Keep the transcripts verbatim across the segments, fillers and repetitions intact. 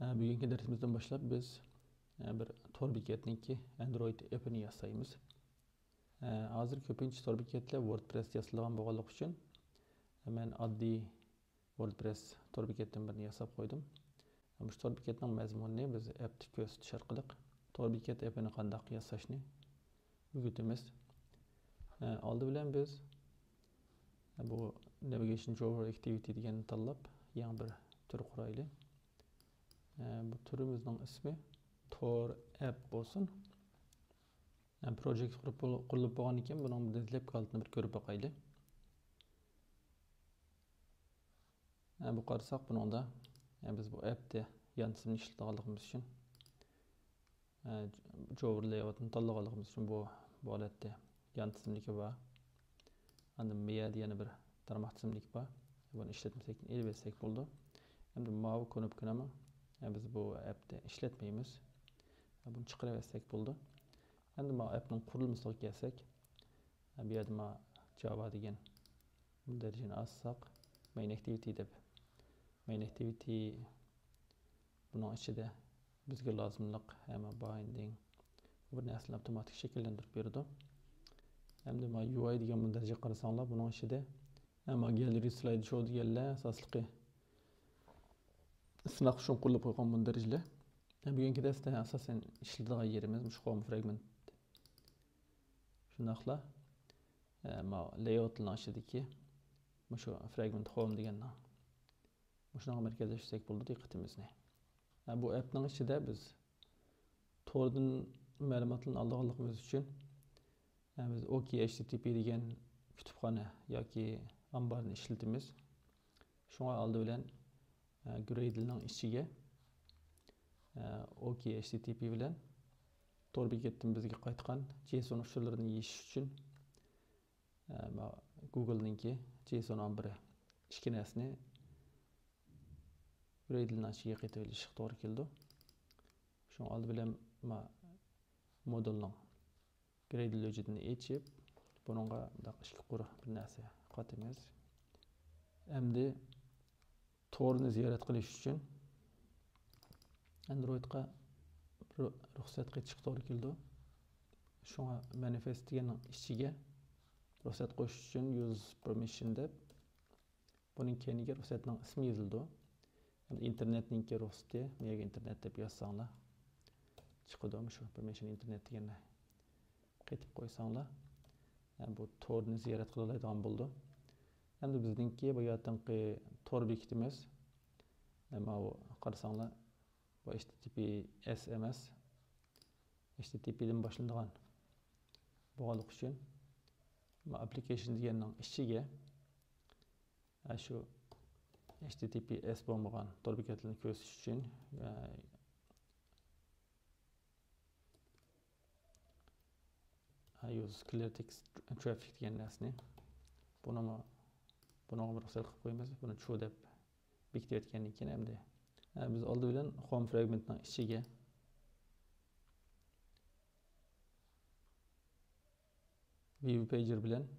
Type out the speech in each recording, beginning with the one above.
بۈگۈنكى دەرسىمىزدىن باشلاپ بىز بىر تور بېكەتنىڭكى ئەندرويد ئېپىنى ياسايمىز. ھازىر كۆپىنچە تور بېكەتلەر ۋوردپرېس ياسىلغان بولغانلىقى ئۈچۈن، مەن ئاددىي ۋوردپرېس تور بېكەتتىن بىرنى ياساپ قويدۇم. مۇشۇ تور بېكەتنىڭ مەزمۇنىنى بىز ئەپتە كۆرسىتىش ئارقىلىق تور بېكەت ئېپىنى قانداق ياساشنى ئۆگىتىمىز. ئالدى بىلەن بىز بۇ Navigation Drawer Activity دېگەننى تاللاپ، يېڭى بىر تۈر قۇرايلى. بۇ تۈرىمىزنىڭ ئىسمى تور ئەپ بولسۇن. پروجېكت قۇرۇپ بول-، قۇرۇلۇپ بولغاندىن كېيىن بۇنىڭ دەسلەپكى ھالىتىنى بىر كۆرۈپ باقايلى. بۇ قارىساق بۇنىڭدا بىز بۇ ئەپتە يان تىزىمنى ئىشلىتىدىغانلىقىمىز ئۈچۈن، جوۋر لەيئاۋۇتىنى تاللىغانلىقىمىز ئۈچۈن بۇ، بۇ ھالەتتە يان تىزىملىكى بار. ئاندىن مىيەدە يەنە بىر تارماق تىزىملىكى بار. بۇنى ئىشلەتمىسەك ئېلىۋەتسەك بولىدۇ. ئەمدى ماۋۇ كۇنۇپكىنىمۇ بىز بۇ ئەپتە ئىشلەتمەيمىز. بۇنى چىقىرىۋەتسەك بولىدۇ. ئەمدى ماۋۇ ئەپنىڭ قۇرۇلمىسىغا كەلسەك، بۇ يەردە ما جاۋا دېگەن بۇ دەرىجىنى ئاچساق، مەين ئەكتىۋىتى دەپ، مەين ئەكتىۋىتى بۇنىڭ ئىچىدە بىزگە لازىملىق ھەممە بايندىڭ، بۇ نەرسىلەرنى ئاپتوماتىك شەكىللەندۈرۈپ بېرىدۇ. ئەمدى ما يۇ ئاي دېگەن بۇ دەرىجىگە قارىساڭلار، بۇنىڭ ئىچىدە ھەممە گالېرىي، سلايد شو دېگەنلەر ئاساسلىقى سىناق ئۈچۈن قۇرۇلۇپ قويغان بۇ دەرىجىلەر. بۈگۈنكى دەرستە ئاساسەن ئىشلىتىدىغان يېرىمىز مۇشۇ ھوم فراگمېنت. شۇنداقلا، ئە، ما لەيئاۋۇتلارنىڭ ئىچىدىكى مۇشۇ فراگمېنت ھوم دېگەننىڭ مۇشۇنىڭغا مەركەزلەشتۈرسەك بولىدۇ دىققىتىمىزنى. ئە، بۇ ئەپنىڭ ئىچىدە بىز توردىن مەلۇماتلارنى ئالىدىغانلىقىمىز ئۈچۈن، ئە، بىز ئوكېي ئەيچ تى تى پى دېگەن كۇتۇپخانا ياكى ئامبارنى ئىشلىتىمىز. شۇڭا ئالدى بىلەن، ئە، گرېيدلنىڭ ئىچىگە، ئە، ئوكېي ئەيچ تى تى پى بىلەن تور بېكەتتىن بىزگە قايتقان جېيسون ئۇچۇرلىرىنى يېشىش ئۈچۈن، ئە، ما گۇگلنىڭكى جېيسون ئامبىرى ئىككى نەرسىنى گرېيدلنىڭ ئىچىگە قېتىۋېلىشقا توغرا كېلىدۇ. شۇنىڭ ئالدى بىلەن ما مودېلنىڭ گرېيدل ھۆججىتىنى ئېچىپ، بۇنىڭغا مۇنداق ئىككى قۇر بىر نەرسە قاتىمىز. ئەمدى تورنى زىيارەت قىلىش ئۈچۈن ئەندرويدقا رۇ-، رۇخسەت قېتىشقا توغرا كېلىدۇ. شۇڭا مانىفېست دېگەننىڭ ئىچىگە رۇخسەت قويۇش ئۈچۈن يۇز پېرمىشن دەپ، بۇنىڭ كەينىگە رۇخسەتنىڭ ئىسمى يېزىلىدۇ. ئەمدى ئىنتېرنېتنىڭكى رۇخسىتى، بۇ يەرگە ئىنتېرنېت دەپ يازساڭلار چىقىدۇ، مۇشۇ پېرمىشن ئىنتېرنېت دېگەننى قېتىپ قويساڭلار، بۇ تورنى زىيارەت قىلالايدىغان بولىدۇ. ئەمدى بىزنىڭكى بۇ ياتىنقى تور بېكىتىمىز، ماۋۇ قارىساڭلار، بۇ ئېيچ تى تى پى ئېس ئەمەس، ئېيچ تى تى پىدىن باشلىنىدىغان بولغانلىقى ئۈچۈن، ما ئاپپلىكېيشن دېگەننىڭ ئىچىگە، ئە، شۇ ئېيچ تى تى پى ئېس بولمىغان تور بېكەتلىرىنى كۆرسىتىش ئۈچۈن، ئە، ھە، يۇز كلىير تېكىست ترافىك دېگەن نەرسىنى، بۇنىمۇ، بۇنىڭغا بىر رۇخسەت قىلىپ قويىمىز. بۇنى ترۇ دەپ بېكىتىۋەتكەندىن كېيىن ئەمدى، ئە، بىز ئالدى بىلەن ھوم فراگمېنتنىڭ ئىچىگە ۋىۋ پەيجىر بىلەن،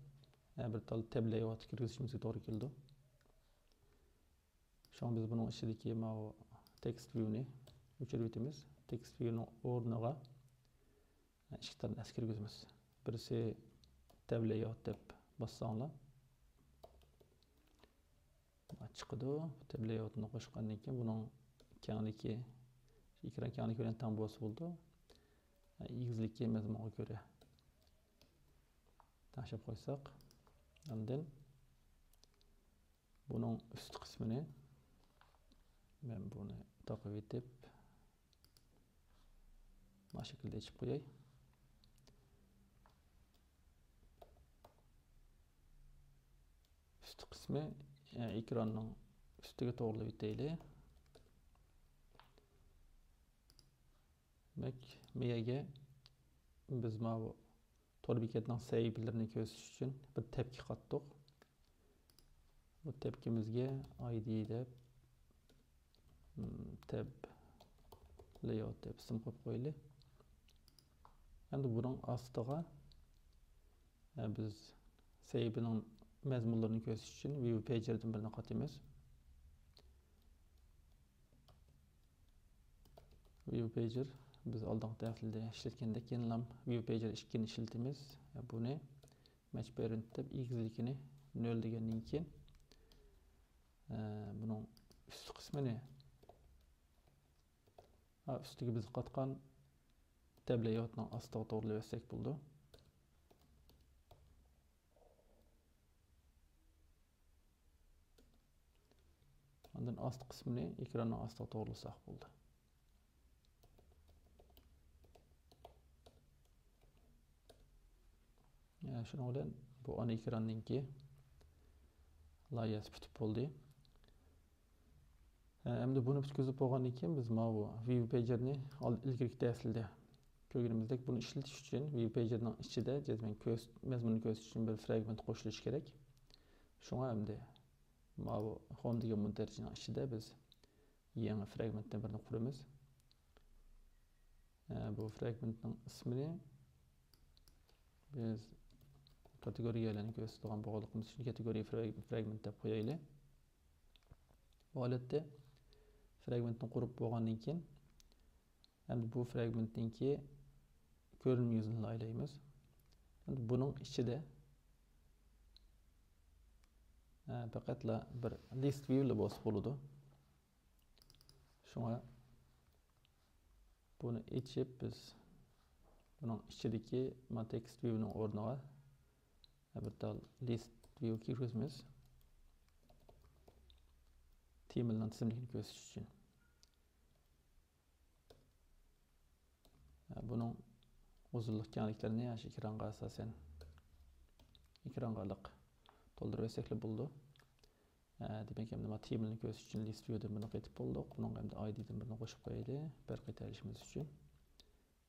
ئە، بىر تال تەب لەيئاۋۇت كىرگۈزۈشىمىزگە توغرا كېلىدۇ. شۇڭا بىز بۇنىڭ ئىچىدىكى ماۋۇ تېكىست ۋىۋنى ئۆچۈرۈۋېتىمىز. تېكىست ۋىۋنىڭ ئورنىغا ئىككى تال نەرسە كىرگۈزىمىز. بىرسى تەب لەيئاۋۇت دەپ باسساڭلار، چىقىدۇ. تەب لەيئاۋۇتنى قوشقاندىن كېيىن بۇنىڭ كەڭلىكى، ئېكران كەڭلىكى بىلەن تەڭ بولسا بولىدۇ. ئېگىزلىكى مەزمۇنغا كۆرە تەڭشەپ قويساق، ئاندىن بۇنىڭ ئۈستى قىسمىنى مەن بۇنى تاقىۋېتىپ، مانا شەكىلدە ئېچىپ قوياي. ئۈستى قىسمى، ئە، ئېكراننىڭ ئۈستىگە توغرىلاپ ئۆتەيلى. دېمەك، مىيەگە بىز ماۋۇ تور بېكەتنىڭ سەھىپىلىرىنى كۆرسىتىش ئۈچۈن بىر تەپكە قاتتۇق. بۇ تەپكىمىزگە ئاي دى دەپ، م، تەب لەيئاۋۇت دەپ ئىسىم قويۇپ قويايلى. ئەمدى بۇنىڭ ئاستىغا، ئە، بىز سەھىپىنىڭ مەزمۇنلىرىنى كۆرسىتىش ئۈچۈن ۋىۋ پەيجىردىن بىرنى قاتىمىز. View pager، بىز ئالدىنقى دەرسلەردە ئىشلەتكەندەك، يەنىلا view pager ئىككىنى ئىشلىتىمىز. بۇنى match parent دەپ ئېگىزلىكىنى نۆل دېگەندىن كېيىن، ئە، بۇنىڭ ئۈستى قىسمىنى، ئا، ئۈستىگە بىز قاتقان تەبلەياۋتنىڭ ئاستىغا توغرىلىۋەتسەك بولىدۇ. ئاندىن ئاستى قىسمىنى ئېكراننىڭ ئاستىغا توغرىلىساق بولدى. يا، شۇنىڭ بىلەن بۇ ئانا ئېكراننىڭكى لايىھەسى پۈتۈپ بولدى. ھە، ئەمدى بۇنى پۈتكۈزۈپ بولغاندىن كېيىن، بىز ماۋۇ view pager نى ئال-، ئىلگىرىكى دەرسلەردە كۆرگىنىمىزدەك، بۇنى ئىشلىتىش ئۈچۈن view pager نىڭ ئىچىدە جەزمەن كۆرس-، مەزمۇننى كۆرسىتىش ئۈچۈن بىر فرەگمېنت قوشۇلۇشى كېرەك. شۇڭا ئەمدى ماۋۇ home دېگەن مۇندەرىجىنىڭ ئىچىدە بىز يېڭى فرەگمېنتتىن بىرنى قۇرىمىز. ئە، بۇ فرەگمېنتنىڭ ئىسمىنى بىز كاتېگورىيەلەرنى كۆرسىتىدىغان بولغانلىقىمىز ئۈچۈن كاتېگورىيە فرەگ-، فرەگمېنت دەپ قويايلى. بۇ ھالەتتە فرەگمېنتنى قۇرۇپ بولغاندىن كېيىن، ئەمدى بۇ فرەگمېنتنىڭكى كۆرۈنمە يۈزىنى لايىھەلەيمىز. ئەمدى بۇنىڭ ئىچىدە، ئە، پەقەتلا بىر لىست ۋىيۇلا بولسا بولىدۇ. شۇڭا بۇنى ئېچىپ، بىز بۇنىڭ ئىچىدىكى مانا تېكىست ۋىيۇنىڭ ئورنىغا بىر تال لىست ۋىيۇ كىرگۈزىمىز. تېمىلنىڭ تىزىملىكىنى كۆرسىتىش ئۈچۈن. بۇنىڭ ئۇزۇنلۇق كەڭلىكلىرىنى ئاشۇ ئېكرانغا ئاساسەن، ئېكرانغا ئارىلىق تولدۇرۇۋەتسەكلا بولىدۇ. ئە، دېمەك، ئەمدى مانا تېمىلنى كۆرسىتىش ئۈچۈن لىست ۋىيۇدىن بىرنى قېتىپ بولدۇق. بۇنىڭغا ئەمدى ئايدىدىن بىرنى قوشۇپ قويايلى. بىر قېتى ئېلىشىمىز ئۈچۈن.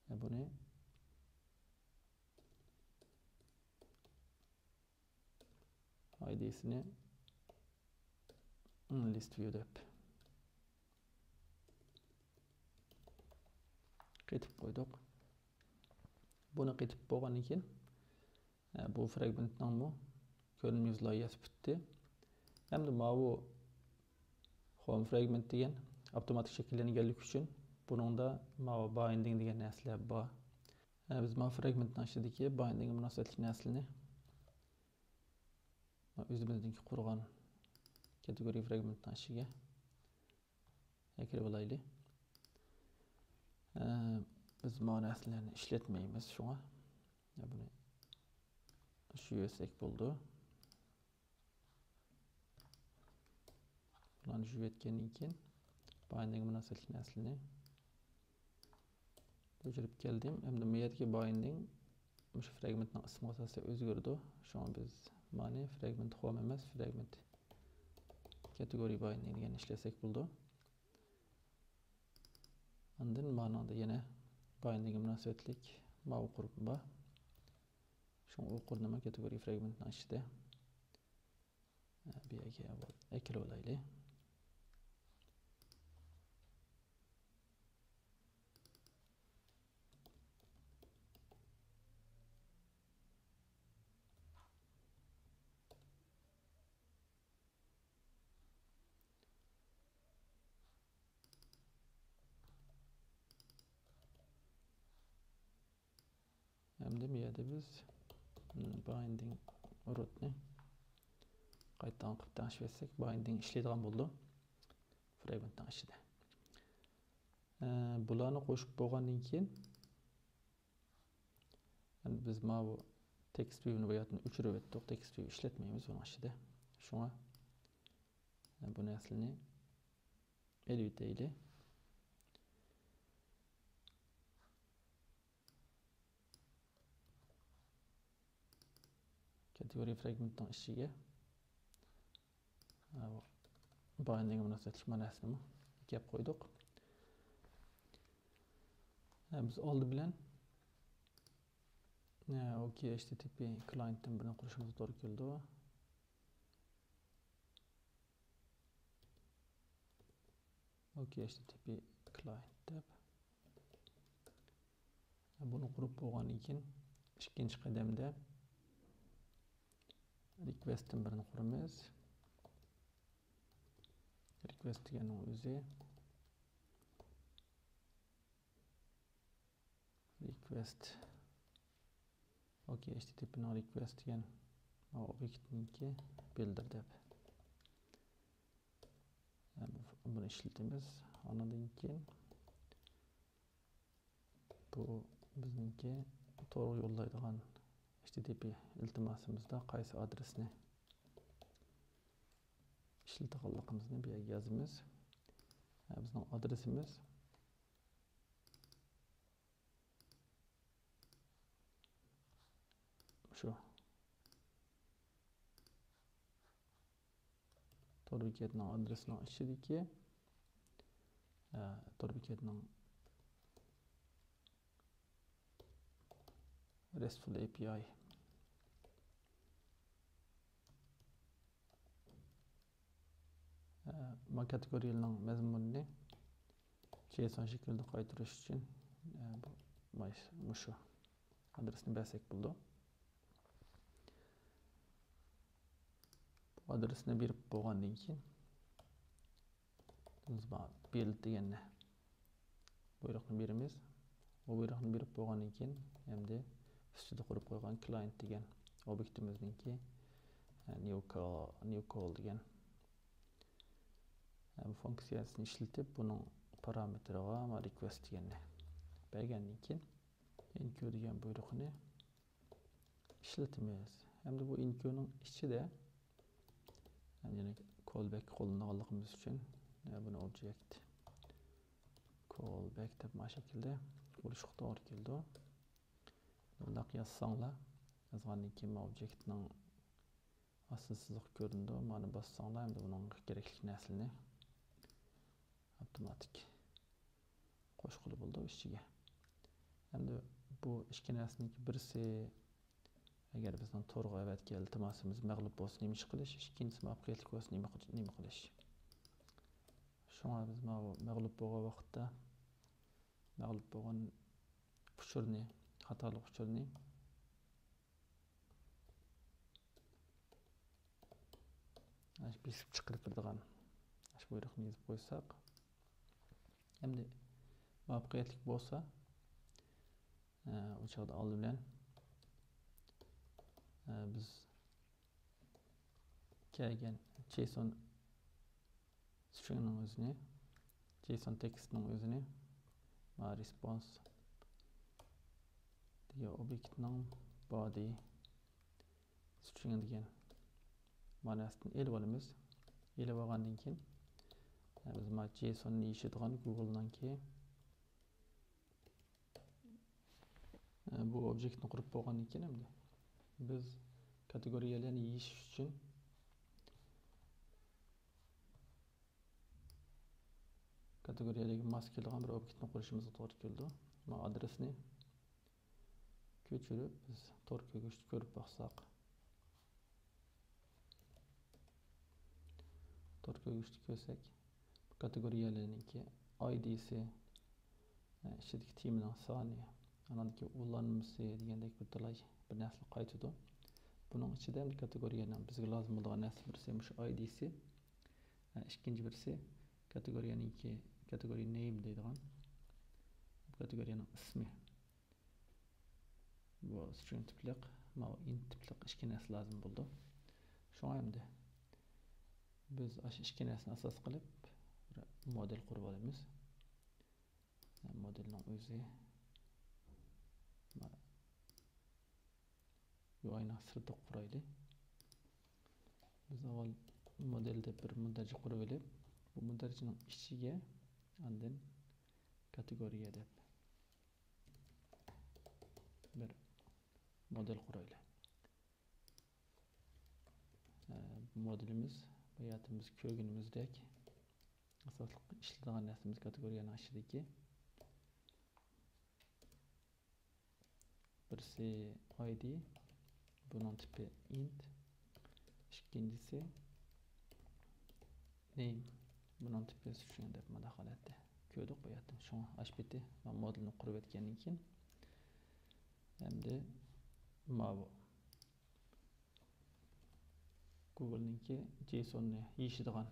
ئە، بۇنى ئايدىسىنى لىست ۋىيۇ دەپ قېتىپ قويدۇق. بۇنى قېتىپ بولغاندىن كېيىن، ئە، بۇ فرەگمېنتنىڭمۇ كۆرۈنمە يۈز لايىھەسى پۈتتى. ئەمدى ماۋۇ home فرەگمېنت دېگەن ئاپتوماتىك شەكىللەنگەنلىكى ئۈچۈن بۇنىڭدا ماۋۇ بايندىڭ دېگەن نەرسىلەر بار. ئە، بىز ماۋۇ فرەگمېنتنىڭ ئىچىدىكى بايندىڭغا مۇناسىۋەتلىك نەرسىلەرنى ئۆزىمىزنىڭكى قۇرغان كاتېگورىيە فرەگمېنتنىڭ ئىچىگە ئەكىرىۋالايلى. ئە، بىز ماۋۇ نەرسىلەرنى ئىشلەتمەيمىز، شۇڭا بۇنى شۇ يۆسەك بولىدۇ. بۇلارنى يۇيۇۋەتكەندىن كېيىن، بايندىڭغا مۇناسىۋەتلىك نەرسىلەرنى ئۆچۈرۈپ كەلدىم. ئەمدى بۇ يەردىكى بايندىڭ مۇشۇ فرەگمېنتنىڭ ئىسمىغا ئاساسەن ئۆزگىرىدۇ. شۇڭا بىز مانى فرەگمېنت home ئەمەس، فرەگمېنت كاتېگورىيە بايندىڭ دېگەننى ئىشلەتسەك بولىدۇ. ئاندىن مانىڭدا يەنە بايندىڭغا مۇناسىۋەتلىك ماۋۇ قۇرۇلما بار. شۇڭا ئۇ قۇرۇلما كاتېگورىيە فرەگمېنتنىڭ ئىچىدە. بۇ يەرگە ئەكىرىۋالايلى. ئەمدى بۇ يەردە بىز بايندىڭ روتنى قايتىدىغان قىلىپ تەڭشىۋەتسەك، بايندىڭ ئىشلەيدىغان بولىدۇ فرەگمېنتنىڭ ئىچىدە. ئە، بۇلارنى قوشۇپ بولغاندىن كېيىن، ئەمدى بىز ماۋۇ تېكىست ۋىيۇنى بۇ يەردىن ئۆچۈرۈۋەتتۇق. تېكىست ۋىيۇ ئىشلەتمەيمىز بۇنىڭ ئىچىدە. شۇڭا، ئە، بۇ نەرسىلەرنى ئېلىۋېتەيلى. كاتېگورىيە فرەگمېنتنىڭ ئىچىگە، ئە، بايندىڭغا مۇناسىۋەتلىك مانا نەرسىنىمۇ ئەكەپ قويدۇق. ئە، بىز ئالدى بىلەن، ئە، ئوكي ئېچ تى تى پى كلاينتتىن بىرنى قۇرۇشىمىز توغرا كېلىدۇ. ئوكي ئېچ تى تى پى كلاينت دەپ. بۇنى قۇرۇپ بولغاندىن كېيىن، ئىككىنچى قەدەمدە رىكۋېستتىن بىرنى قۇرىمىز. رىكۋېست دېگەننىڭ ئۆزى request. OK، HTTP نىڭ request دېگەن ئوبيېكتنىڭكى builder دەپ. بۇنى ئىشلىتىمىز. ئاندىن كېيىن بۇ بىزنىڭكى تورغا يوللايدىغان HTTP ئىلتىماسىمىزدا قايسى ئادرېسنى ئىشلىتىدىغانلىقىمىزنى بۇ يەرگە يازىمىز. بىزنىڭ ئادرېسىمىز شۇ. تور بېكەتنىڭ ئادرېسىنىڭ ئىچىدىكى، ئە، تور بېكەتنىڭ RESTful API، ئە، ما كاتېگورىيەلىنىڭ مەزمۇنىنى JSON شەكلىدە قايتۇرۇش ئۈچۈن، ئە، بۇ، ماش-، مۇشۇ ئادرېسنى بەرسەك بولىدۇ. بۇ ئادرېسنى بېرىپ بولغاندىن كېيىن، بىز بۇ build دېگەننى، بۇيرۇقنى بېرىمىز. بۇ بۇيرۇقنى بېرىپ بولغاندىن كېيىن، ئەمدى ئۈستىدە قۇرۇپ قويغان client دېگەن ئوبيېكتىمىزنىڭكى، ئە، new call، new call دېگەن، ئە، بۇ فۇنكسىيەسىنى ئىشلىتىپ، بۇنىڭ پارامېتىرىغا request دېگەننى بەرگەندىن كېيىن، enqueue دېگەن بۇيرۇقنى ئىشلىتىمىز. ئەمدى بۇ enqueueنىڭ ئىچىدە، يەنى callback قوللىنىدىغانلىقىمىز ئۈچۈن، بۇنى object callback دەپ ما شەكىلدە قۇرۇشقا توغرا كېلىدۇ. بۇنداق يازساڭلار، يازغاندىن كېيىن ما ئوبيېكتنىڭ ئاستى سىزىق كۆرۈنىدۇ. مانا باسساڭلار، ئەمدى بۇنىڭغا كېرەكلىك نەرسىلەرنى ئاپتوماتىك قوشقىلى بولىدۇ ئىچىگە. ئەمدى بۇ ئىككى نەرسىنىڭكى بىرسى، ئەگەر بىزنىڭ تورغا ئەۋەتكەن ئىلتىماسىمىز مەغلۇپ بولسا نېمە ئىش قىلىش، ئىككىنچىسى مۇۋەپپەقىيەتلىك بولسا نېمە قىل-، نېمە قىلىش. شۇڭا بىز ماۋۇ مەغلۇپ بولغان ۋاقىتتا، مەغلۇپ بولغان ئۇچۇرنى، خاتالىق ئۇچۇرنى ئاشۇ بېسىپ چىقىرىپ بېرىدىغان ئاشۇ بۇيرۇقنى يېزىپ قويساق، ئەمدى مۇۋەپپەقىيەتلىك بولسا، ئە، ئۇ چاغدا ئالدى بىلەن، ئە، بىز كەلگەن JSON stringنىڭ ئۆزىنى، JSON تېكىستنىڭ ئۆزىنى، ما response دېگەن ئوبيېكتنىڭ body string دېگەن ماناسىدىن ئېلىپ ئالىمىز. ئېلىپ ئالغاندىن كېيىن، بىز ما JSONنى يېشىدىغان گۇگلنىڭكى، بۇ ئوبيېكتنى قۇرۇپ بولغاندىن كېيىن، ئەمدى بىز كاتېگورىيەلەرنى يېشىش ئۈچۈن كاتېگورىيەلەرگە ماس كېلىدىغان بىر ئوبيېكتنى قۇرۇشىمىزغا توغرا كېلىدۇ. ما ئادرېسنى كۆچۈرۈپ، بىز تور كۆرگۈچتە كۆرۈپ باقساق، تور كۆرگۈچتە كۆرسەك، بۇ كاتېگورىيەلەرنىڭكى ئايدىسى، ئىچىدىكى تېمىنىڭ سانى، ئاناندىكى ئۇلانمىسى دېگەندەك بىر تالاي بىر نەرسىلەر قايتىدۇ. بۇنىڭ ئىچىدە ئەمدى كاتېگورىيەنىڭ بىزگە لازىم بولىدىغان نەرسە بىرسى مۇشۇ ئايدىسى، ئىككىنچى بىرسى كاتېگورىيەنىڭكى، كاتېگورىيە نېيم دەيدىغان، بۇ كاتېگورىيەنىڭ ئىسمى. بۇ string تىپلىق، ماۋۇ int تىپلىق ئىككى نەرسە لازىم بولىدۇ. شۇڭا ئەمدى بىز ئاشۇ ئىككى نەرسىنى ئاساس قىلىپ بىر مودېل قۇرۇپ ئالىمىز. مودېلنىڭ ئۆزى يۇئاينىڭ سىرتىغا قۇرايلى. بىز ئاۋۋال مودېل دەپ بىر مۇندەرىجە قۇرۇپ ئېلىپ، بۇ مۇندەرىجىنىڭ ئىچىگە ئاندىن كاتېگورىيە دەپ بىر مودېل قۇرايلى. ئە، مودېلىمىز باياتىمىز كۆرگىنىمىزدەك ئاساسلىق ئىشلىتىدىغان نەرسىمىز كاتېگورىيەنىڭ ئىچىدىكى بىرسى ئايدى، بۇنىڭ تىپى int، ئىككىنچىسى نېيم، بۇنىڭ تىپى string دەپ مۇنداق ھالەتتە كۆردۇق باياتىن. شۇڭا ئاشۇ پېتى مەن مودېلنى قۇرۇپ ئۆتكەندىن كېيىن، ئەمدى ماۋۇ گۇگلنىڭكى جېيسوننى يېشىدىغان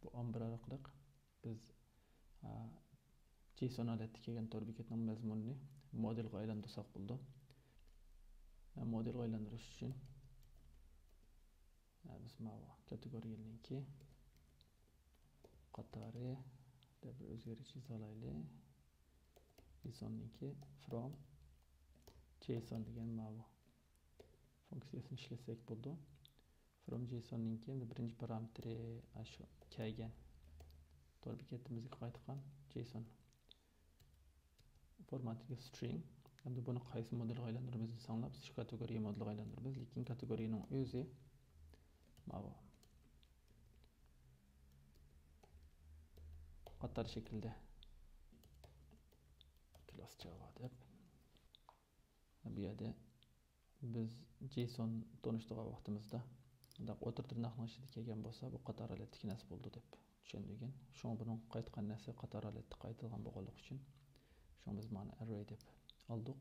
بۇ ئامبىر ئارقىلىق بىز، ئا، جېيسون ھالەتتە كەلگەن تور بېكەتنىڭ مەزمۇنىنى مودېلغا ئايلاندۇرساق بولىدۇ. مودېلغا ئايلاندۇرۇش ئۈچۈن بىز ماۋۇ كاتېگورىيەنىڭكى قاتارى دەپ بىر ئۆزگەرتىش يېزىۋالايلى. جېيسوننىڭكى from جېيسون دېگەن ماۋۇ فۇنكسىيەسىنى ئىشلەتسەك بولىدۇ. From جېيسوننىڭكى بىرىنچى پارامېتىرى شۇ كەلگەن تور بېكىتىمىزگە قايتقان جېيسون فورماتىدىكى string. ئەمدى بۇنى قايسى مودېلغا ئايلاندۇرىمىز دېسەڭلار، بىز شۇ كاتېگورىيە مودېلىغا ئايلاندۇرىمىز، لېكىن كاتېگورىيەنىڭ ئۆزى ماۋۇ قاتار شەكلىدە كلاس جاۋا دەپ، بۇ يەردە بىز جېيسون تونۇشتۇرغان ۋاقتىمىزدا، مۇنداق ئوتتۇرا تىرناقنىڭ ئىچىدە كەلگەن بولسا، بۇ قاتار ھالەتتىكى نەرسە بولىدۇ دەپ چۈشەندۈرگەن. شۇڭا بۇنىڭ قايتقان نەرسە قاتار ھالەتتە قايتىلغان بولغانلىقى ئۈچۈن، شۇڭا بىز مانا ئەررەي دەپ ئالدۇق.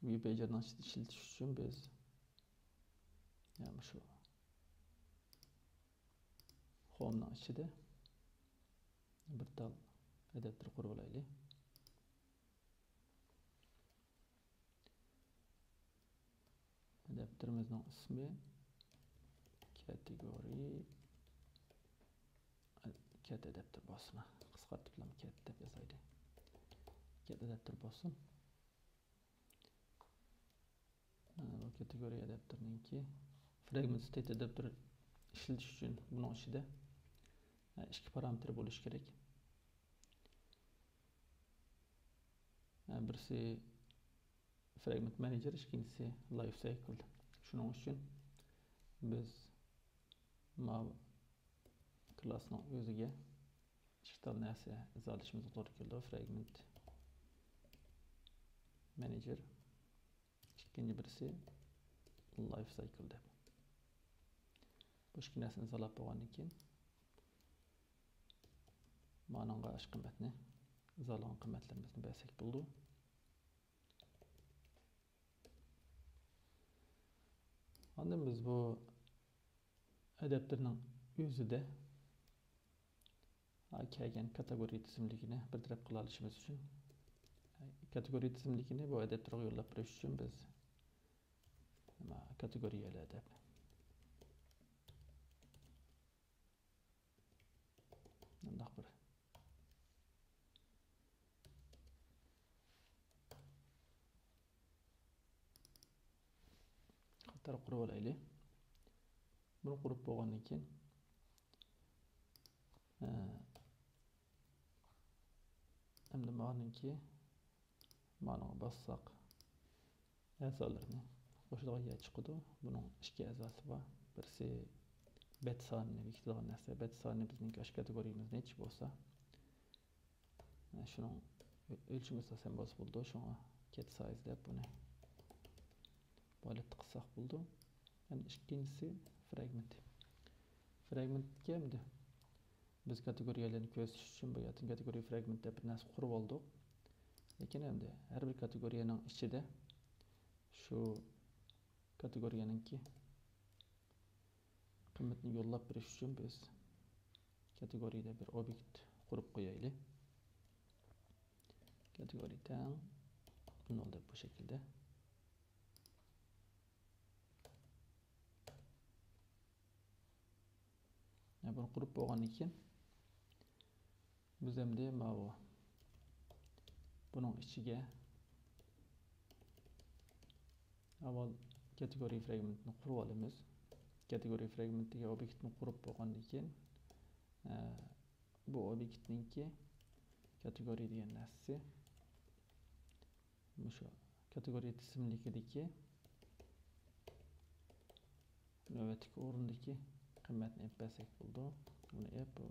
ۋيۇ پەيجىرنىڭ ئىچىدە ئىشلىتىش ئۈچۈن بىز، يەنى مۇشۇ خومنىڭ ئىچىدە بىر تال ئاداپتېر قۇرۇپ ئالايلى. ئاداپتېرىمىزنىڭ ئىسمى كاتېگورىي كات ئاداپتېر بولسۇن. قىسقارتىپلا كات دەپ يازايلى. كات ئاداپتېر بولسۇن. بۇ كاتېگورىيە ئاداپتېرنىڭكى فراگمېنت ستېيت ئاداپتېر ئىشلىتىش ئۈچۈن بۇنىڭ ئىچىدە ئىككى پارامېتىر بولۇشى كېرەك. بىرسى فراگمېنت مانېجېر، ئىككىنچىسى لايف سايكل. شۇنىڭ ئۈچۈن بىز ماۋۇ كلاسنىڭ ئۆزىگە ئىككى تال نەرسە ئىزاھلىشىمىزغا توغرا كېلىدۇ. فراگمېنت مانېجېر، ئىككىنچى بىرسى لايف سايكل دەپ. بۇ ئىككى نەرسىنى ئىزاھلاپ بولغاندىن كېيىن، مانىڭغا ئاشۇ قىممەتنى، ئىزاھلىغان قىممەتلىرىمىزنى بەرسەك بولىدۇ. ئاندىن بىز بۇ ئاداپتېرنىڭ ئۆزىدە كەلگەن كاتېگورىيە تىزىملىكىنى بىر تەرەپ قىلالىشىمىز ئۈچۈن، كاتېگورىيە تىزىملىكىنى بۇ ئاداپتېرغا يوللاپ بېرىش ئۈچۈن بىز نېمە، كاتېگورىيەلەر دەپ مۇنداق بىر قاتار قۇرۇپ ئالايلى. بۇنى قۇرۇپ بولغاندىن كېيىن، ئە، ئەمدى مانىڭكى، مانىڭغا باسساق، ئەزالىرىنى قوشىدىغان يەر چىقىدۇ. بۇنىڭ ئىككى ئەزاسى بار. بىرسى بەت سانىنى بېكىتىدىغان نەرسە. بەت سانى بىزنىڭكى ئاشۇ كاتېگورىيىمىز نەچچە بولسا، شۇنىڭ ئۆلچىمى ئاساسەن بولسا بولىدۇ. شۇڭا كات سايز دەپ بۇنى بۇ ھالەتتە قىلساق بولىدۇ. يەنە ئىككىنچىسى فراگمېنت. فراگمېنتكە ئەمدى بىز كاتېگورىيەلەرنى كۆرسىتىش ئۈچۈن بۇ يەردىن كاتېگورىيە فراگمېنت دەپ بىر نەرسە قۇرۇپ ئالدۇق. لېكىن ئەمدى ھەر بىر كاتېگورىيەنىڭ ئىچىدە شۇ كاتېگورىيەنىڭكى قىممىتىنى يوللاپ بېرىش ئۈچۈن بىز كاتېگورىيەدە بىر ئوبيېكت قۇرۇپ قويايلى. كاتېگورىيە تەڭ نول دەپ بۇ شەكىلدە. بۇنى قۇرۇپ بولغاندىن كېيىن، بىز ئەمدى ماۋۇ بۇنىڭ ئىچىگە ئاۋۋال كاتېگورىيە فراگمېنتىنى قۇرۇپ ئالىمىز. كاتېگورىيە فراگمېنتىگە ئوبيېكتنى قۇرۇپ بولغاندىن كېيىن، ئە، بۇ ئوبيېكتنىڭكى كاتېگورىيە دېگەن نەرسىسى مۇشۇ كاتېگورىيە تىزىملىكىدىكى نۆۋەتتىكى ئورۇندىكى قىممەتنى ئېلىپ بەرسەك بولىدۇ. بۇنى ئېلىپ، بۇ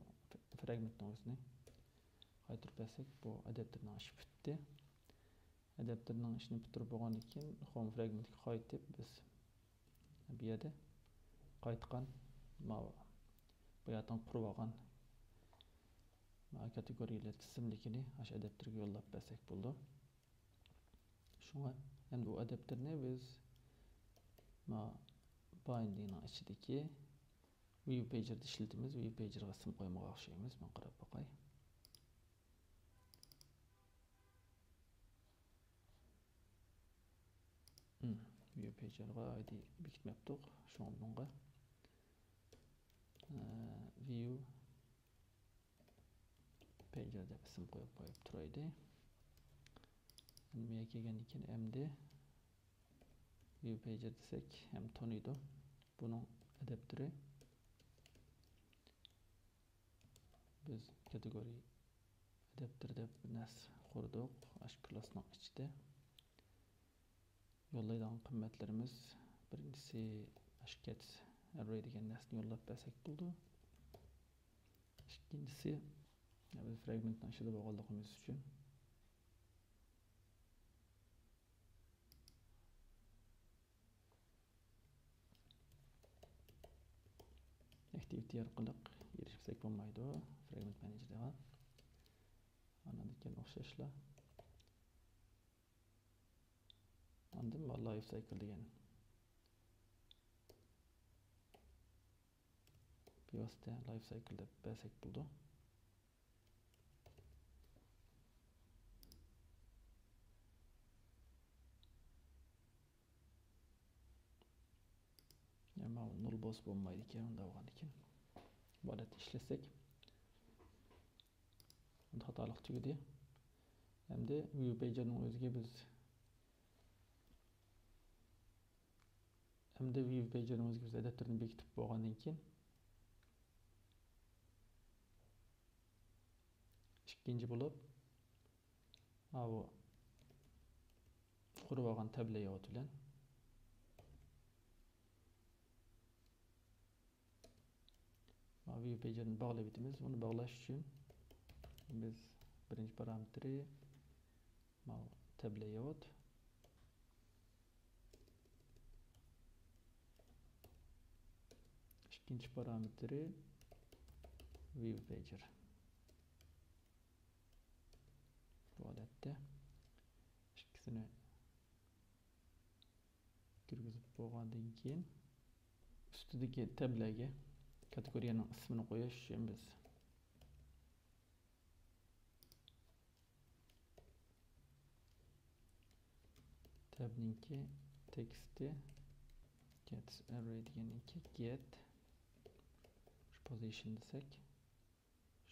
فرېگمېنتنىڭ ئۆزىنى قايتۇرۇپ بەرسەك، بۇ ئاداپتېرنىڭ ئىشى پۈتتى. ئاداپتېرنىڭ ئىشىنى پۈتتۈرۈپ بولغاندىن كېيىن، خوم فرېگمېنتكە قايتىپ، بىز بۇ يەردە قايتقان ماۋۇ باياتىن قۇرۇۋالغان ماۋۇ كاتېگورىيەلەر تىزىملىكىنى ئاشۇ ئاداپتېرگە يوللاپ بەرسەك بولىدۇ. شۇڭا ئەمدى ئۇ ئاداپتېرنى بىز ماۋۇ بايندىنىڭ ئىچىدىكى ۋيۇ پەيجىردە ئىشلىتىمىز. ۋيۇ پەيجىرگە ئىسىم قويمىغان ئوخشايمىز. مەن قاراپ باقاي. ۋىيۇ پەيجەرگە ئايدى بېكىتمەپتۇق. شۇڭا بۇنىڭغا، ئە، ۋىيۇ پەيجەر دەپ ئىسىم قويۇپ، قويۇپ تۇرايلى. ئەمدى بۇ يەرگە كەلگەندىن كېيىن ئەمدى ۋىيۇ پەيجەر دېسەك ھەم تونۇيدۇ. بۇنىڭ ئاداپتېرى، بىز كاتېگورىيە ئاداپتېر دەپ نەرسە قۇردۇق ئاشۇ كلاسنىڭ ئىچىدە. يوللايدىغان قىممەتلىرىمىز، بىرىنچىسى ئاشۇ گېتس ئەررەي دېگەن نەرسىنى يوللاپ بەرسەك بولىدۇ. ئىككىنچىسى، بىز فرەگمېنتنىڭ ئىچىدە بولغانلىقىمىز ئۈچۈن ئەكتىۋىتى ئارقىلىق ئېرىشمىسەك بولمايدۇ فرەگمېنت مېنېجېرغا. ئاندىن كېيىن ئوخشاشلا ئاندىن بۇ لايف سايكل دېگەن، بىۋاسىتە لايف سايكل دەپ بەرسەك بولىدۇ. يەنى ماۋۇ نۇل بولسا بولمايدىكەن، ئۇنداق بولغاندىكىن بۇ ھالەتتە ئىشلەتسەك، خاتالىق تۈگىدى. ئەمدى ۋىيۇ پەيجەرنىڭ ئۆزىگە بىز، ئەمدى ۋىيۇ پەيجەرنىڭ ئۆزىگە بىز ئاداپتېرنى بېكىتىپ بولغاندىن كېيىن، ئىككىنچى بولۇپ، ماۋۇ قۇرۇۋالغان تەب لەيئاۋۇت بىلەن ماۋۇ ۋىيۇ پەيجەرنى باغلاۋېتىمىز. بۇنى باغلاش ئۈچۈن بىز بىرىنچى پارامېتىرى ماۋۇ تەب لەيئاۋۇت. ئىككىنچى پارامېتىرى ۋىيۇ پەيجەر. بۇ ھالەتتە ئىككىسىنى كىرگۈزۈپ بولغاندىن كېيىن، ئۈستىدىكى تەبلەرگە كاتېگورىيەنىڭ ئىسمىنى قويۇش ئۈچۈن بىز تەبنىڭكى تېكىستى گېتس ئەررەي دېگەننىڭكى گېت شۇ پوزىشن دېسەك،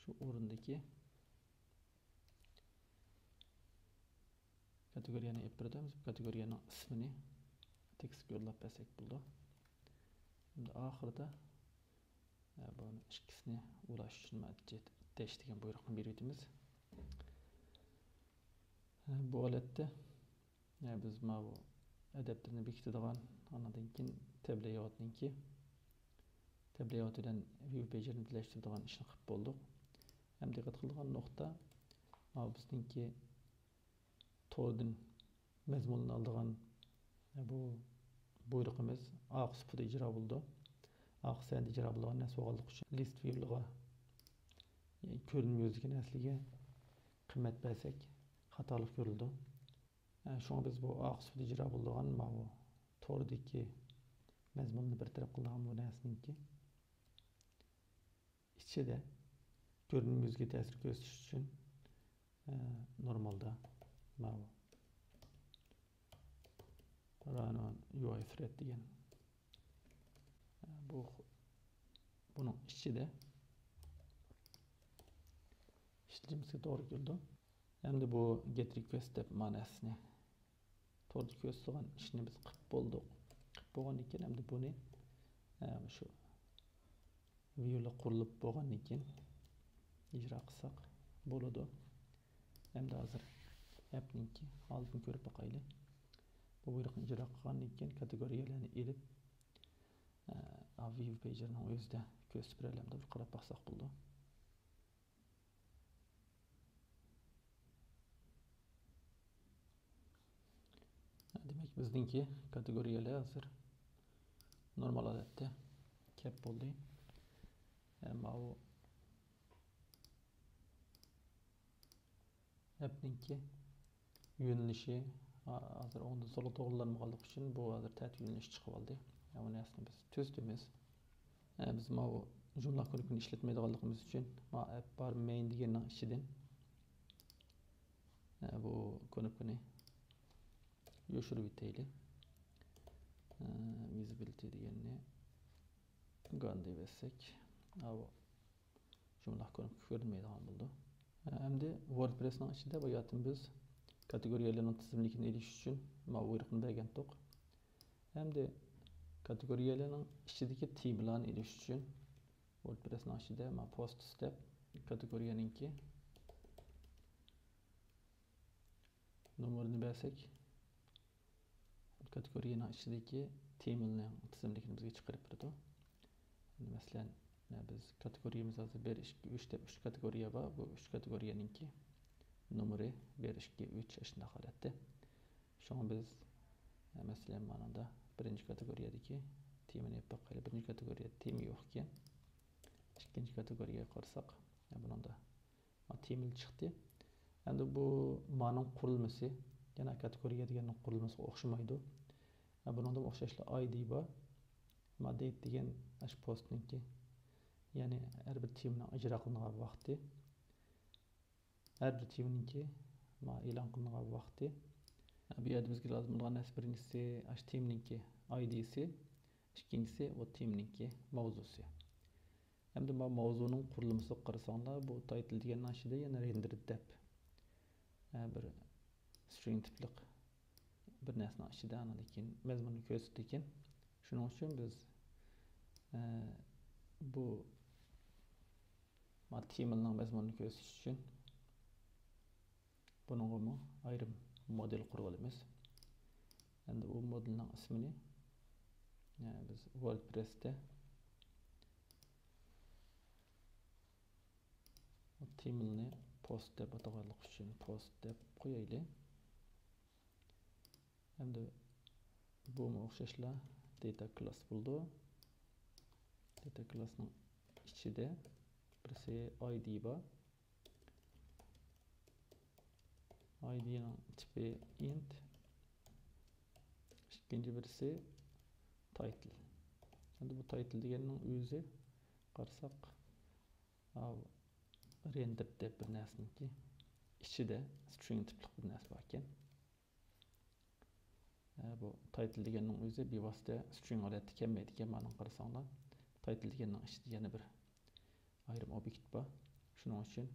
شۇ ئورۇندىكى كاتېگورىيەنى ئېلىپ بېرىدۇ. بىز بۇ كاتېگورىيەنىڭ ئىسمىنى تېكىستكە يوللاپ بەرسەك بولىدۇ. ئەمدى ئاخىرىدا، ئە، بۇنى ئىككىسىنى ئۇلاش ئۈچۈن ئەتەش دېگەن بۇيرۇقنى بېرىۋېتىمىز. ئە، بۇ ھالەتتە، ئە، بىز ماۋۇ ئاداپتېرنى بېكىتىدىغان، ئاندىن كېيىن تەب لەيئاۋۇتنىڭكى، تەب لەيئاۋۇت بىلەن ۋىيۇ پەيجەرنى بىرلەشتۈرىدىغان ئىشنى قىلىپ بولدۇق. ئەمدى دىققەت قىلىدىغان نۇقتا، ماۋۇ بىزنىڭكى توردىن مەزمۇنلىنىدىغان بۇ بۇيرۇقىمىز ئارقا سۇپىدا ئىجرا بولىدۇ. ئارقا سەھنىدە ئىجرا بولىدىغان نەرسە بولغانلىقى ئۈچۈن لىست ۋىيۇلىرىغا، يەنى كۆرۈنمە يۈزىدىكى نەرسىلەرگە قىممەت بەرسەك خاتالىق كۆرۈلىدۇ. شۇڭا بىز بۇ ئارقا سۇپىدا ئىجرا بولىدىغان ماۋۇ توردىكى مەزمۇننى بىر تەرەپ قىلىدىغان بۇ نەرسىنىڭكى ئىچىدە كۆرۈنمە يۈزىگە تەسىر كۆرسىتىش ئۈچۈن، ئە، نورمالدا ماۋۇ run on U I thread دېگەن، ئە، بۇ، بۇنىڭ ئىچىدە ئىشلىتىشىمىزگە توغرا كېلىدۇ. ئەمدى بۇ گېت رىكۋېست دەپ مەنىسىنى توردا كۆرسىتىدىغان ئىشنى بىز قىلىپ بولدۇق. قىلىپ بولغاندىن كېيىن ئەمدى بۇنى، ئە، مۇشۇ ۋىيۇلار قۇرۇلۇپ بولغاندىن كېيىن ئىجرا قىلساق بولىدۇ. ئەمدى ھازىر ئەپنىڭكى ھالىتىنى كۆرۈپ باقايلى. بۇ بۇيرۇقنى ئىجرا قىلغاندىن كېيىن كاتېگورىيەلەرنى ئېلىپ، ئە، ۋىيۇ پەيجەرنىڭ ئۆزىدە كۆرسىتىپ بېرەلەمدۇ؟ بىر قاراپ باقساق بولىدۇ. دېمەك، بىزنىڭكى كاتېگورىيەلەر ھازىر نورمال ھالەتتە كەپ بولدى. ئە، ماۋۇ ئەپنىڭكى يۆنىلىشى ھا-، ھازىر ئوڭدىن سولغا توغرىلانمىغانلىقى ئۈچۈن بۇ ھازىر تەتۈر يۆنىلىش چىقىۋالدى. ئە، بۇ نەرسىنى بىز تۈزىتىمىز. ئە، بىز ماۋۇ جۇملا كۇنۇپكىنى ئىشلەتمەيدىغانلىقىمىز ئۈچۈن، ما ئەپ بار مەين دېگەننىڭ ئىچىدىن، ئە، بۇ كۇنۇپكىنى يوشۇرۇۋېتەيلى. ۋىزىبىلىتى دېگەننى گان دەپ بەرسەك، ئاۋۇ شۇنداق كۆرۈنمەيدىغان بولىدۇ. ئەمدى ۋوردپرېسنىڭ ئىچىدە باياتىن بىز كاتېگورىيەلەرنىڭ تىزىملىكىنى ئېلىش ئۈچۈن ماۋۇ بۇيرۇقنى بەرگەنتۇق. ئەمدى كاتېگورىيەلەرنىڭ ئىچىدىكى تېمىلارنى ئېلىش ئۈچۈن ۋوردپرېسنىڭ ئىچىدە ما پوستس دەپ كاتېگورىيەنىڭكى نومۇرىنى بەرسەك، كاتېگورىيەنىڭ ئىچىدىكى تېمىلنىڭ تىزىملىكىنى بىزگە چىقىرىپ بېرىدۇ. ئەمدى مەسىلەن، بىز كاتېگورىيەمىز ھازىر بىر، ئىككى، ئۈچ دەپ ئۈچ كاتېگورىيە بار. بۇ ئۈچ كاتېگورىيەنىڭكى نومۇرى بىر، ئىككى، ئۈچ، ئاشۇنداق ھالەتتە. شۇڭا بىز، مەسىلەن، مانىڭدا بىرىنچى كاتېگورىيەدىكى تېمىنى ئېلىپ باقايلى. بىرىنچى كاتېگورىيەدە تېما يوق ئىكەن. ئىككىنچى كاتېگورىيەگە قارىساق، بۇنىڭدا تېمىل چىقتى. ئەمدى بۇ مانىڭ قۇرۇلمىسى يەنە كاتېگورىيە دېگەننىڭ قۇرۇلمىسىغا ئوخشىمايدۇ. بۇنىڭدىمۇ ئوخشاشلا ئايدى بار. ما دەيت دېگەن ئاشۇ پوستنىڭكى، يەنى ھەر بىر تېمىنىڭ ئىجرا قىلىنغان ۋاقتى. ھەر بىر تېمىنىڭكى ما ئېلان قىلىنغان ۋاقتى. بۇ يەردە بىزگە لازىم بولغان نەرسە بىرىنچىسى ئاشۇ تېمىنىڭكى ئايدىسى، ئىككىنچىسى ئۇ تېمىنىڭكى ماۋزۇسى. ئەمدى ما ماۋزۇنىڭ قۇرۇلمىسىغا قارىساڭلار، بۇ تايتىل دېگەننىڭ ئىچىدە يەنە رېندېر دەپ، ھە، بىر سترىڭ تىپلىق بىر نەرسىنىڭ ئىچىدە ئاندىن كېيىن مەزمۇننى كۆرسىتىدىكەن. شۇنىڭ ئۈچۈن بىز، ئە، بۇ ما تېمىلنىڭ مەزمۇنىنى كۆرسىتىش ئۈچۈن بۇنىڭغىمۇ ئايرىم مودېل قۇرۇپ ئالىمىز. ئەمدى بۇ مودېلنىڭ ئىسمىنى، ئە، بىز ۋوردپرېستا تېمىلنى پوست دەپ ئاتىغانلىقى ئۈچۈن پوست دەپ قويايلى. ئەمدى بۇمۇ ئوخشاشلا داتا كلاس بولىدۇ. داتا كلاسنىڭ ئىچىدە بىرسى ئايدى بار. ئايدىنىڭ تىپى ئىنت. ئىككىنچى بىرسى تايتىل. ئەمدى بۇ تايتىل دېگەننىڭ ئۆزى قارىساق، ئاۋۇ رېندېر دەپ بىر نەرسىنىڭكى ئىچىدە سترىڭ تىپلىق بىر نەرسە بار ئىكەن. ئە، بۇ تايتىل دېگەننىڭ ئۆزى بىۋاسىتە سترىڭ ھالەتتە كەلمەيدىكەن. مانا قارىساڭلار، تايتىل دېگەننىڭ ئىچىدە يەنە بىر ئايرىم ئوبيېكت بار. شۇنىڭ ئۈچۈن،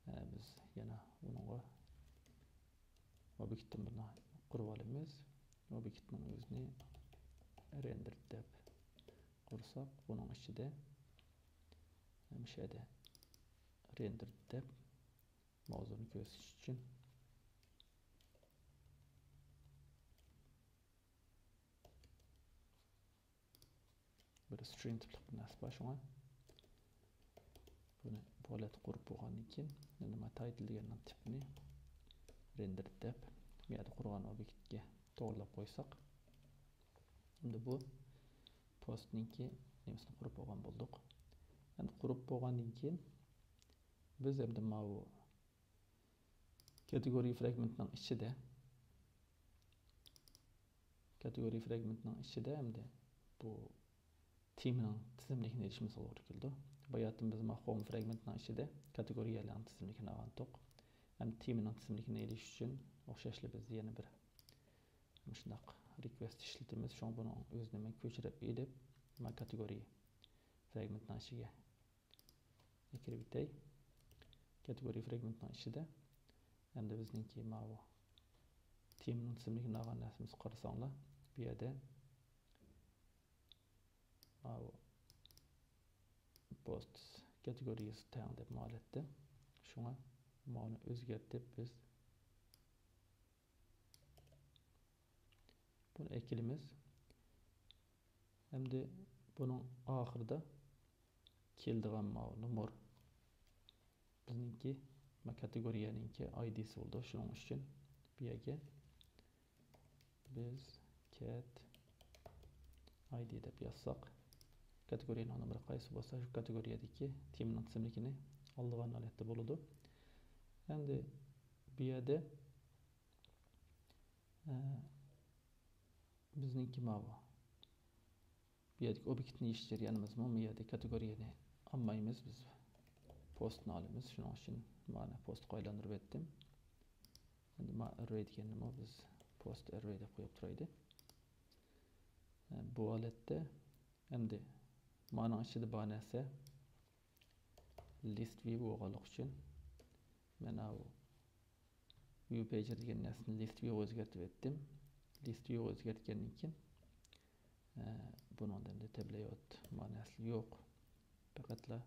ئە، بىز يەنە ئۇنىڭغا ئوبيېكتتىن بۇنى قۇرۇپ ئالىمىز. ئوبيېكتنىڭ ئۆزىنى رېندېر دەپ قۇرساق، بۇنىڭ ئىچىدە مۇشۇ يەردە رېندېر دەپ ماۋزۇنى كۆرسىتىش ئۈچۈن بىر سترىڭ تىپلىق بىر نەرسە بار، شۇڭا بۇنى بۇ ھالەتتە قۇرۇپ بولغاندىن كېيىن، يەنە ما تايتىل دېگەننىڭ تىپىنى رېندېر دەپ، بۇ يەردە قۇرغان ئوبيېكتكە توغرىلاپ قويساق، ئەمدى بۇ پوستنىڭكى نېمىسىنى قۇرۇپ بولغان بولدۇق. ئەمدى قۇرۇپ بولغاندىن كېيىن، بىز ئەمدى ماۋۇ كاتېگورىيە فرېگمېنتنىڭ ئىچىدە، كاتېگورىيە فرېگمېنتنىڭ ئىچىدە ئەمدى بۇ تېمىنىڭ تىزىملىكىنى ئېلىشىمىزغا توغرا كېلىدۇ. باياتىن بىز ما ھوم فرېگمېنتنىڭ ئىچىدە كاتېگورىيەلەرنىڭ تىزىملىكىنى ئالغانتۇق. ئەمدى تېمىنىڭ تىزىملىكىنى ئېلىش ئۈچۈن ئوخشاشلا بىز يەنە بىر مۇشۇنداق رىكۋېست ئىشلىتىمىز. شۇڭا بۇنىڭ ئۆزىنى مەن كۆچۈرۈپ ئېلىپ، ما كاتېگورىيە فرېگمېنتنىڭ ئىچىگە ئەكىرىۋېتەي. كاتېگورىيە فرېگمېنتنىڭ ئىچىدە ئەمدى بىزنىڭكى ماۋۇ تېمىنىڭ تىزىملىكىنى ئالغان نەرسىمىزگە قارىساڭلار، بۇ يەردە ماۋۇ پوست كاتېگورىيەسى تەڭ دەپ ماۋۇ ھالەتتە. شۇڭا ماۋۇنى ئۆزگەرتىپ بىز بۇنى ئەكېلىمىز. ئەمدى بۇنىڭ ئاخىرىدا كېلىدىغان ماۋۇ نومۇر بىزنىڭكى، ما كاتېگورىيەنىڭكى ئايدىسى بولىدۇ. شۇنىڭ ئۈچۈن بۇ يەرگە بىز كات ئايدى دەپ يازساق، كاتېگورىيەنىڭ نومۇرى قايسى بولسا، شۇ كاتېگورىيەدىكى تېمىنىڭ تىزىملىكىنى ئالىدىغان ھالەتتە بولىدۇ. ئەمدى بۇ يەردە، ئە، بىزنىڭكى ماۋۇ. بۇ يەردىكى ئوبيېكتنى يېشىش جەريانىمىزمۇ، بۇ يەردە كاتېگورىيەنى ئالمايمىز، بىز پوستنى ئالىمىز. شۇنىڭ ئۈچۈن مانا پوستقا ئايلاندۇرۇپ ئۆتتۈم. ئەمدى ما ئەررەي دېگەننىمۇ بىز پوست ئەررەي دەپ قويۇپ تۇرايلى. بۇ ھالەتتە ئەمدى مانىڭ ئىچىدە بار نەرسە لىست ۋىيۇ بولغانلىقى ئۈچۈن مەن ئاۋۇ ۋىيۇ پەيجىر دېگەن نەرسىنى لىست ۋىيۇغا ئۆزگەرتىپ ئەتتىم. لىست ۋىيۇغا ئۆزگەرتكەندىن كېيىن، ئە، بۇنىڭدا ئەمدى تەب لەيئاۋۇت مانەسى يوق. پەقەتلا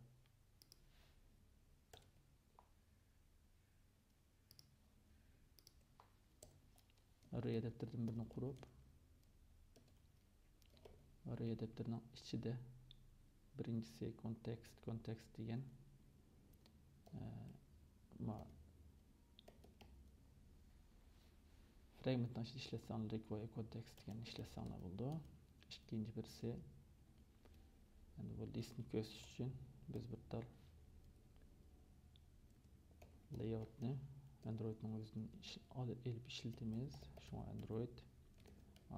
ئەررەي ئادەپتەردىن بىرنى قۇرۇپ، ئەررەي ئادەپتەرنىڭ ئىچىدە بىرىنچىسى كونتېكست، كونتېكست دېگەن، ئە، ما-، فرەگمېنتنىڭ ئىچىدە ئىشلەتسەڭلار، رىكۋاير كونتېكست دېگەننى ئىشلەتسەڭلار بولىدۇ. ئىككىنچى بىرسى، ئەمدى بۇ لىستنى كۆرسىتىش ئۈچۈن بىز بىر تال لەيئاۋۇتنى ئەندرويدنىڭ ئۆزىدىن ئىش-، ئېلىپ ئىشلىتىمىز. شۇڭا ئەندرويد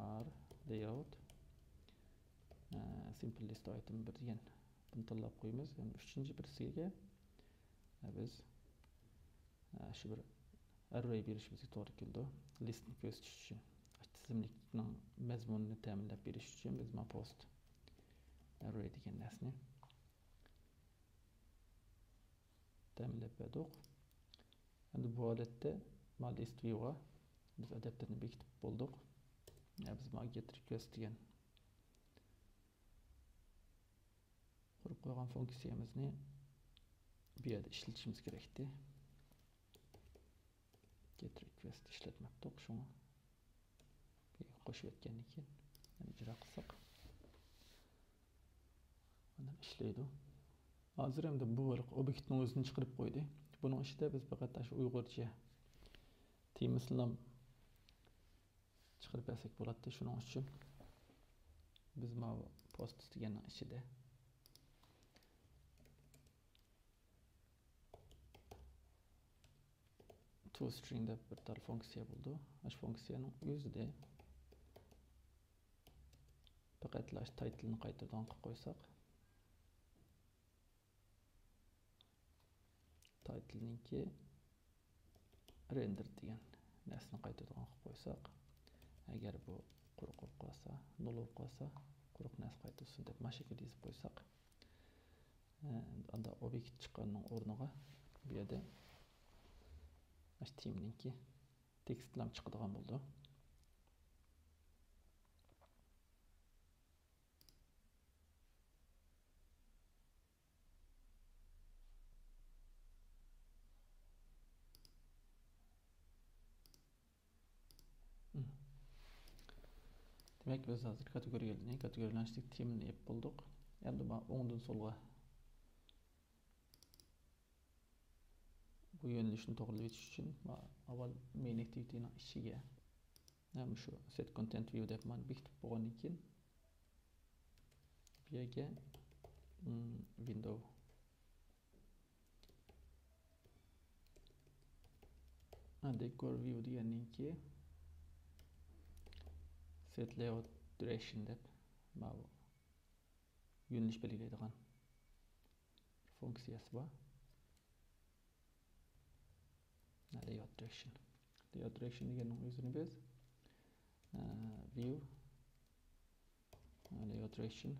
ئار لەيئاۋۇت، ئە، سىمپل لىست ئايتېم بىر دېگەن بۇنى تاللاپ قويىمىز. يەنى ئۈچىنچى بىرسىگە، ئە، بىز، ئە، شۇ بىر ئەررەي بېرىشىمىزگە توغرا كېلىدۇ. لىستنى كۆرسىتىش ئۈچۈن، تىزىملىكنىڭ مەزمۇنىنى تەمىنلەپ بېرىش ئۈچۈن بىز ما پوست ئەررەي دېگەن نەرسىنى تەمىنلەپ بەردۇق. ئەمدى بۇ ھالەتتە ما لىست ۋىيۇغا بىز ئادەپتەرنى بېكىتىپ بولدۇق. يا بىز ما گېت رىكۋېست دېگەن قۇرۇپ قويغان فۇنكسىيەمىزنى بۇ يەردە ئىشلىتىشىمىز كېرەكتى. گېت رىكۋېست ئىشلەتمەپتۇق، شۇڭا بۇ يەرگە قوشۇپ ئۆتكەندىن كېيىن يەنە ئىجرا قىلساق، ئاندىن ئىشلەيدۇ. ھازىر ئەمدى بۇ ھېلىقى ئوبيېكتنىڭ ئۆزىنى چىقىرىپ قويدى. بۇنىڭ ئىچىدە بىز پەقەت ئاشۇ ئۇيغۇرچە تېمىسىنىلا چىقىرىپ بەرسەك بولاتتى. شۇنىڭ ئۈچۈن بىز ماۋۇ پوست دېگەننىڭ ئىچىدە توسترىڭ دەپ بىر تال فۇنكسىيە بولىدۇ. ئاشۇ فۇنكسىيەنىڭ ئۆزىدە پەقەتلا ئاشۇ تايتىلنى قايتۇرىدىغان قىلىپ قويساق، تايتىلنىڭكى رېندېر دېگەن نەرسىنى قايتۇرىدىغان قىلىپ قويساق، ئەگەر بۇ قۇرۇق بولۇپ قالسا، نۇل بولۇپ قالسا، قۇرۇق نەرسە قايتۇرسۇن دەپ مانا شەكىلدە يېزىپ قويساق، ئاندا ئوبيېكت چىققاننىڭ ئورنىغا بۇ يەردە ئاشۇ تېمىنىڭكى تېكىستلام چىقىدىغان بولىدۇ. دېمەك، بىز ھازىر كاتېگورىيەلەرنى، كاتېگورىيەلەشتەك تېمىنى ئېلىپ بولدۇق. ئەمدى مانا ئوڭدىن سولغا بۇ يۆنىلىشنى توغرىلىۋېتىش ئۈچۈن، مانا ئاۋۋال مەين ئاكتىۋىتىنىڭ ئىچىگە مانا شۇ سېت كونتېنت ۋىيۇ دەپ مانا بېكىتىپ بولغاندىن كېيىن، بۇ يەرگە، ئىم، ۋىندوۋ دېكور ۋىيۇ دېگەننىڭكى سېت لەيئاۋۇت دىرېكشن دەپ ماۋۇ يۆنىلىش بەلگىلەيدىغان فۇنكسىيەسى بار. لەيئاۋۇت دىرېكشن. لەيئاۋۇت دىرېكشن دېگەننىڭ ئۆزىنى بىز، ئە، ۋىيۇ، لەيئاۋۇت دىرېكشن،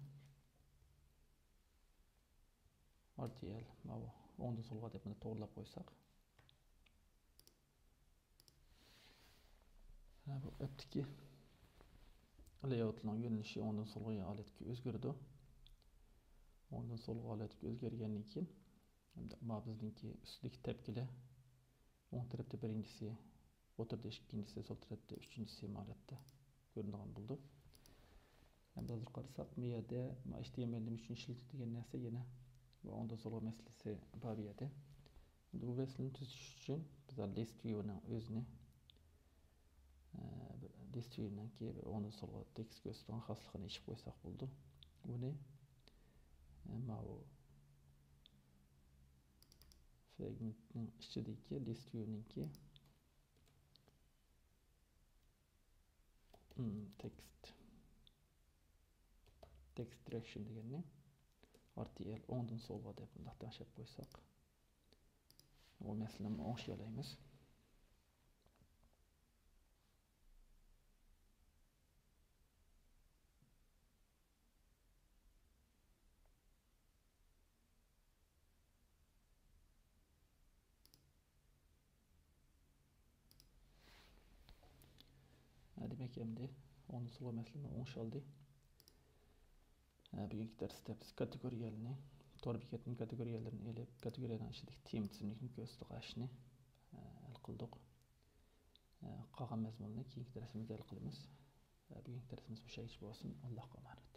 ئار تى ئېل، ماۋۇ ئوڭدىن سولغا دەپ مانا توغرىلاپ قويساق. ھە، بۇ ئەپتىكى لەيئاۋۇتنىڭ يۆنىلىشى ئوڭدىن سولغا ھالەتكە ئۆزگىرىدۇ. ئوڭدىن سولغا ھالەتكە ئۆزگەرگەندىن كېيىن، مانا بىزنىڭكى ئۈستىدىكى تەپكىلەر ئوڭ تەرەپتە بىرىنچىسى، ئوتتۇرىدا ئىككىنچىسى، سول تەرەپتە ئۈچىنچىسى ھالەتتە كۆرۈنىدىغان بولىدۇ. ئەمدى ھازىر قارىساق، بۇ يەردە ما ئېچ تى ئېم ئېل نېمە ئۈچۈن ئىشلىتىلدى دېگەن نەرسە يەنە بۇ ئوڭدىن سولغا مەسىلىسى بار بۇ يەردە. ئەمدى بۇ مەسىلىنى تۈزىتىش ئۈچۈن بىز لىست ۋىيۇنىڭ ئۆزىنى، ئە، بىر لىست ۋىيۇنىڭكى بىر ئوڭدىن سولغا تېكىست كۆرسىتىدىغان خاسلىقىنى ئېچىپ قويساق بولىدۇ. بۇنى، ئە، ماۋۇ فرەگمېنتنىڭ ئىچىدىكى لىست ۋىيۇنىڭكى تېكىست، تېكىست دىرېكشن دېگەننى ئار تى ئېل ئوڭدىن سولغا دەپ مۇنداق تەڭشەپ قويساق، بۇ مەسىلىنى ئوڭشىيالايمىز. دېمەك، ئەمدى ئون ئۇسۇلغا مەسىلىنى ئوڭشالدى. بۈگۈنكى دەرستە بىز كاتېگورىيەلەرنى، تور بېكەتنىڭ كاتېگورىيەلىرىنى ئېلىپ، كاتېگورىيەنىڭ ئىچىدىكى تېما تىزىملىكىنى كۆرسىتىدىغان ئىشنى ھەل قىلدۇق. قالغان مەزمۇننى كېيىنكى دەرسىمىزدە ھەل قىلىمىز. بۈگۈنكى دەرسىمىز مۇشۇ يەرگىچە بولسۇن. ئاللاھقا ئامانەت.